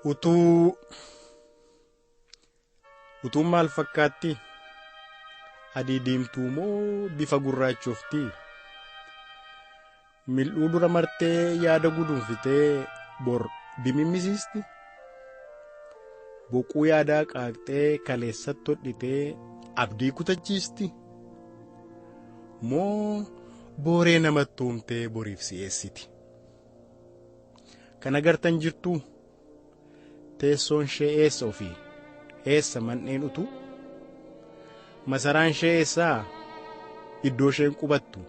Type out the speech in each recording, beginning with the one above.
Utuu utuun maal fakkaatti? Adii diimtuu moo bifa gurraachofti? Mil'uu dura martee yaada guduunfitee bor dimimmisiisti? Boquu yaadaa qaaqxee kaleessatti hodhitee abdii kutachiisti? Moo booree namatti uumtee boriif si'eessiti? Kan agartan jirtuu? Teessoon ishee eessa ofii? Eessa manneen utuu? Masaraan ishee eessaa? Iddoo isheen qubattu?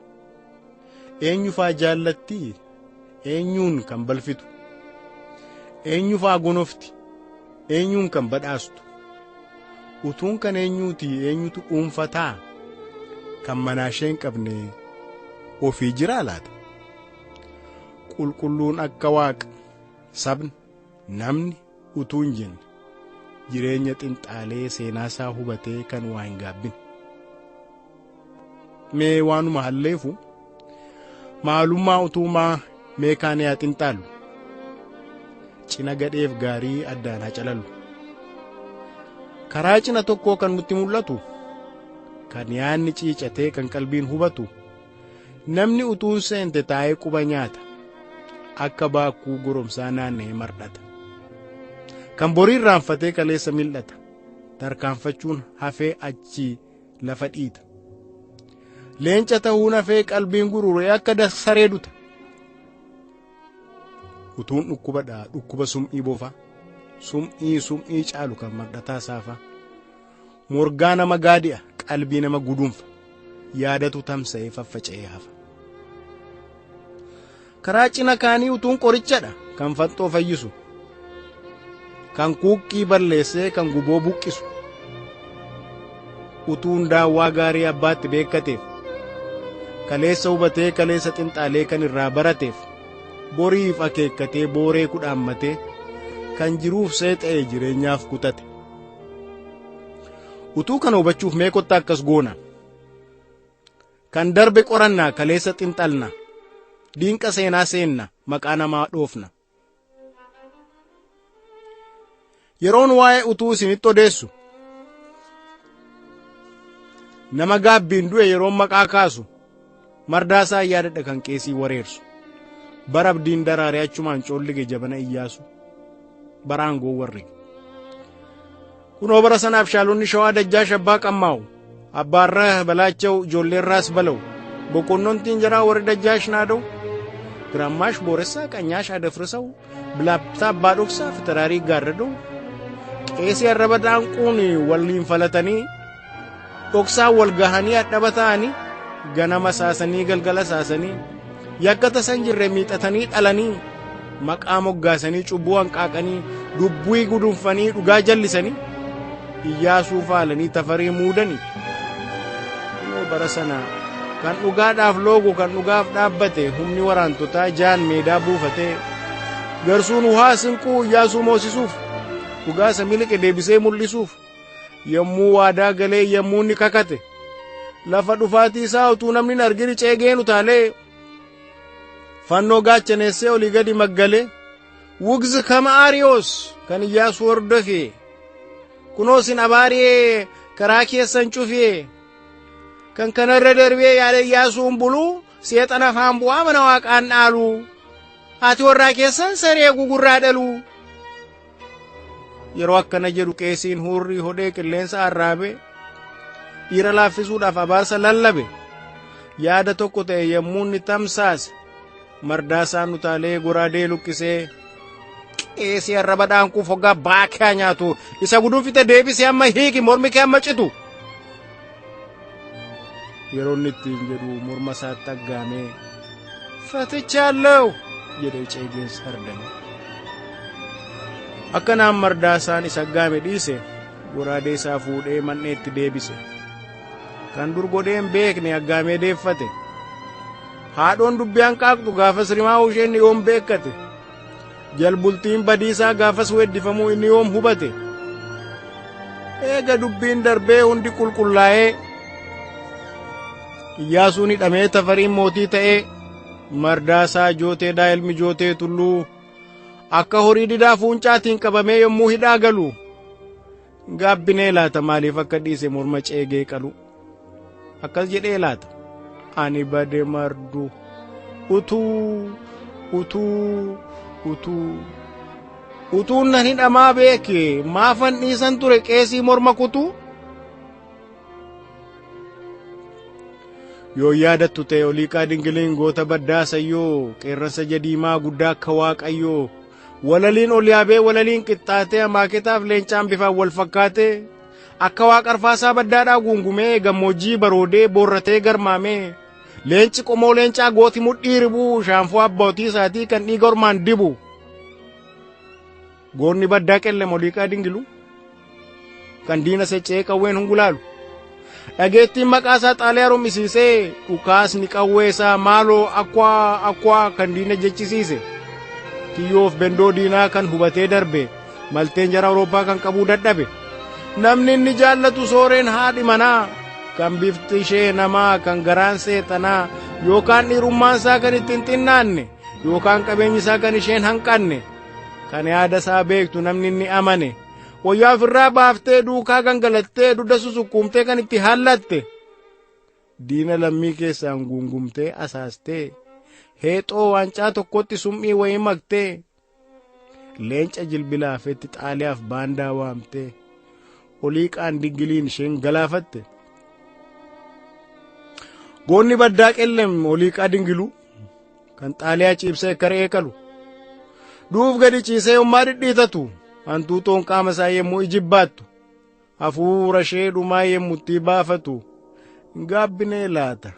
Eenyufaa jaallatti? Eenyuun kan balfitu? Eenyufaa gonofti? Eenyuun kan badhaastu? Utuun kan eenyuuti? Eenyutu dhuunfataa? Kan manaa ishee hin qabne ofii jiraa laata? Qulqulluun akka waaqa sabni namni utuu hin jenne jireenya xinxaalee seenaasaa hubatee kan waa hin gaabbine. Mee waanuma halleefu maalummaa utuumaa mee kaan yaa xinxaallu cina gadheef gaarii addaan haa calallu. Karaa cina tokkoo kan nutti mul'atu kan yaadni ciicatee kan qalbiin hubatu namni utuun seente taa'ee quba nyaata akka baakkuu goromsaa naanna'ee mardhata. Kan borii irraanfatee kaleessa mil'ata tarkaanfachuun hafee achii lafa dhiita. Leenca ta'uun hafee qalbiin gurguree akka saree duta. Utuun dhukkubadha dhukkuba sum'ii bofa sum'ii sum'ii caalu kan mardhataa saafa. Morgaa nama gaadi'a qalbii nama guduunfa yaadatu tamsa'ee faffaca'ee hafa. Karaa cina kaanii utuun qorichadha kan fanxoo fayyisu. Kan kuuqqii balleessee kan guboo buqqisu. Utuun daawwaa gaarii abbaatti beekkateef kaleessa hubatee kaleessa xinxaalee kan irraa barateef boriif akeekkatee booree kudhaammatee kan jiruuf seexa'e jireenyaaf kutate. Utuu kana hubachuuf mee kottaa akkas goona. Kan darbe qorannaa kaleessa xinxalna. Diinqa seenaa seenna maqaa namaa dhoofna. Yeroon waa'ee utuu isinitti odeessu nama gaabbiin du'e yeroon maqaa kaasu mardaasaa yaadadha kan qeesii wareersu. Bara abdiin daraaree achumaan coollige jabana Iyyaasu bara aangoo warri. Kunoo bara sanaaf shaalonni shawaa dajjaa shabbaa qammaa'u abbaarraa balaacha'u ijoolleerraas bala'u boqonnontiin jaraa warri dajjaash naada'u giraamaash booressaa qanyaash adafrisaw bilaabtaa abbaa dhoksaa fitaraarii gaarrada'u qeesii arraba daanquun waliin falatanii dhoksaa wal gahanii hadhaba ta'anii ganama saasanii galgala saasanii yakka tasan jirre miixatanii dhalanii maqaa moggaasanii cubbuu hanqaaqanii dubbii gudunfanii dhugaa jallisanii Iyyaasuu faalanii tafarii muudanii. Kunoo bara sana kan dhugaadhaaf loogu kan dhugaaf dhaabbate humni waraantotaa jaan meedaa buufatee garsuun wuhaa sinquu Iyyaasuu moosisuuf dhugaa isa miliqe deebisee mul'isuuf yommuu waadaa galee yommuu inni kakate lafa dhufaatii isaa utuu namni hin argin ceegeen utaalee fannoo gaachaneessee olii gadi maggalee wugz kama aariyoos kan Iyyaasuu hordofe kunoo isin abaariyee karaa keessan cufee kan kanarra darbee yaada Iyyaasuun buluu seexana afaan bu'aa mana waaqaan dhaalu haati warraa keessan saree gugurraa dhalu. Yeroo akkana jedhu qeesiin hurrii hodhee qilleensa arraabe dhiira laaffisuudhaaf abaarsa lallabe yaada tokko ta'e yommuu inni tamsaase mardaasaan utaalee goraadee luqqisee qeesii arraba dhaanquuf hoggaa baakaa nyaatu isa guduunfite deebisee amma hiiki mormi kee amma citu. Yeroo inni ittiin jedhu morma isaatti aggaamee fatichallew jedhee ceegeen sardame. Akkanaan mardaasaan isa aggaame dhiise goraadee isaa fuudhee man'eetti deebise. Kan dur godhee hin beekne aggaamee deeffate. Haadhoon dubbii hanqaaqxu gaafas rimaa isheen yoom beekkate. Jalbultiin badiisaa gaafas weeddifamuu inni yoom hubate. Eega dubbiin darbee hundi qulqullaa'ee Iyyaasuun hidhamee tafariin mootii ta'ee Mardaasaa Jooteedhaa ilmi Jootee Tulluu Akka horii didaa fuuncaatiin qabamee yommuu hidhaa galu gaabbinee laata maaliif akka dhiise morma ceegee qalu? Akkas jedhee laata ani bade mardu utuu utuu utuu utuun nan hidhamaa beeke maafan dhiisan ture qeesii morma kutuu? Yoo yaadattu ta'e Oliiqaa Dingiliin goota baddaa sayyoo qeerransa jadiimaa guddaa akka waaqayyoo walaliin ol yaabee walaliin qixxaatee amaaketaaf leencaan bifaan wal fakkaatee akka waaqarfaasaa baddaadhaa guungumee gammoojjii baroodee boorratee garmaamee leenci qomoo leencaa gooti mudhii ribuu shaanfoo abbootii isaatii kan dhiiga ormaan dibu goonni baddaa qellem Oliiqaa Dingilu kan diina seccee qawween hungulaalu dhageettiin maqaa isaa xaaliyaa rom'isiisee dhukaasni qawwee isaa maaloo akkwaa akkwaa kan diina jechisiise kiyyoof bendoo diinaa kan hubatee darbe malteen jara Awurooppaa kan qabuu dadhabe namni inni jaallatu sooreen haadhi manaa kan bifti ishee namaa kan garaan seexanaa yookaan dhiirummaan isaa kan ittiin xinnaanne yookaan qabeenyi isaa kan isheen hanqanne kan yaada isaa beektu namni inni amane wayyaa ofirraa baaftee duukaa gangalattee dugda susukkuumtee kan itti hallatte diina lammii keessaan guungumtee asaastee heexoo waancaa tokkotti summii wayii maktee leenca jilbilaafetti xaaliyaaf baandaa waamtee Oliiqaan Dingiliin isheen galaafatte. Goonni baddaa qellem Oliiqaa Dingiluu kan xaaliyaa ciibsee akka re'ee qalu duuf gadi ciisee yommaa dhidhiitatu hantuutoon qaama isaa yemmuu ijibbaattu hafuura ishee dhumaa yemmuu baafatu gaabbinee laata.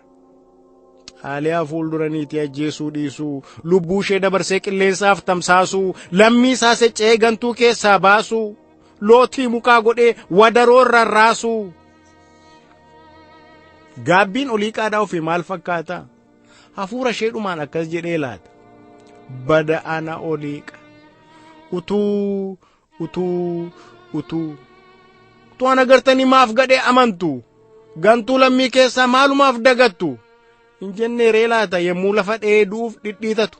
Xaaliyaa fuulduraniitii ajjeesuu dhiisuu lubbuu ishee dabarsee qilleensaaf tamsaasuu lammii isaa seccee gantuu keessaa baasuu lootii mukaa godhee wadaroo rarraasuu. Gaabbiin Oliiqaadhaa ofii maal fakkaata? Hafuura ishee dhumaan akkas jedhee laata. Bada ana Oliiqa. Utuu utuu utuu. Utuu ana gartanii maaf gadhee amantu? Gantuu lammii keessaa maalumaaf dagattu? Hin jennee ree laata yemmuu lafa dheeduuf dhidhiitatu.